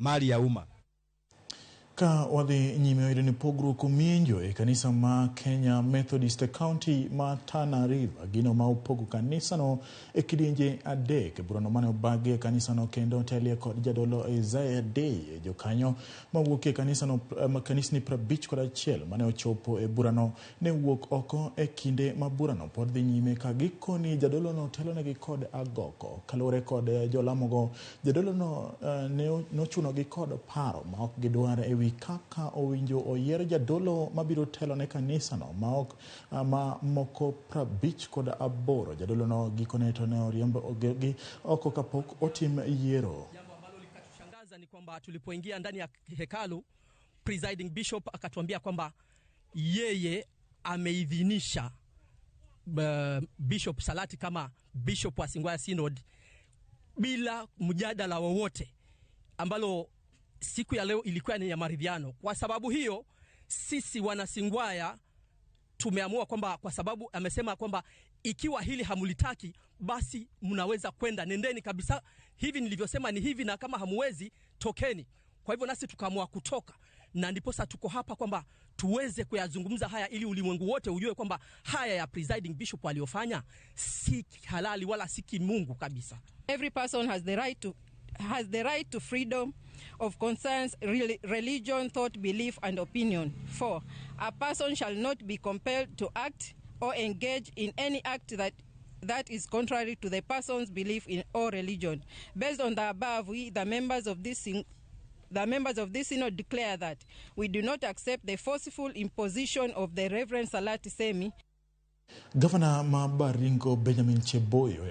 mali ya umma. Ka wadhi nyime wayudo ni pogruok omienjo e kanisa ma Kenya Methodist e county ma Tana River, gino ma opogo kanisano e kidienje adek. Burano mane obagi e kanisano kendo otelie kod jadolo Isaiah Day. Jokanyo mawuok e kanisano, kanisni 51 mane ochopo e burano ne wuok oko e kinde ma burano pod dhi nyime ka gikoni jadolono telonegi kod agoko. Kaluwore kod jolamogo, jadolono ne nochunogi kod paro ma ok gidwar e wi kaka owinjo oyier jadolo mabiro telo ne kanisano ma ok ma moko 58. Jadolono gikone to ne oriemb gi oko kapok otim yiero. Jambo ambalo likatushangaza ni kwamba tulipoingia ndani ya hekalu, presiding bishop akatuambia kwamba yeye ameidhinisha Bishop Salati kama bishop wa Singwaya Synod bila mjadala wowote, ambalo siku ya leo ilikuwa ni ya maridhiano. Kwa sababu hiyo sisi wanasingwaya tumeamua kwamba kwa sababu amesema kwamba ikiwa hili hamulitaki basi mnaweza kwenda, nendeni kabisa, hivi nilivyosema ni hivi, na kama hamuwezi tokeni. Kwa hivyo nasi tukaamua kutoka, na ndiposa tuko hapa kwamba tuweze kuyazungumza haya ili ulimwengu wote ujue kwamba haya ya presiding bishop aliyofanya si halali wala si kimungu kabisa. Every person has the right to freedom of conscience, religion, thought, belief, and opinion. 4. A person shall not be compelled to act or engage in any act that is contrary to the person's belief in or religion. Based on the above, we, the members of this synod, declare that we do not accept the forceful imposition of the Reverend Salati Semi. Gavana ma Baringo Benjamin Cheboyo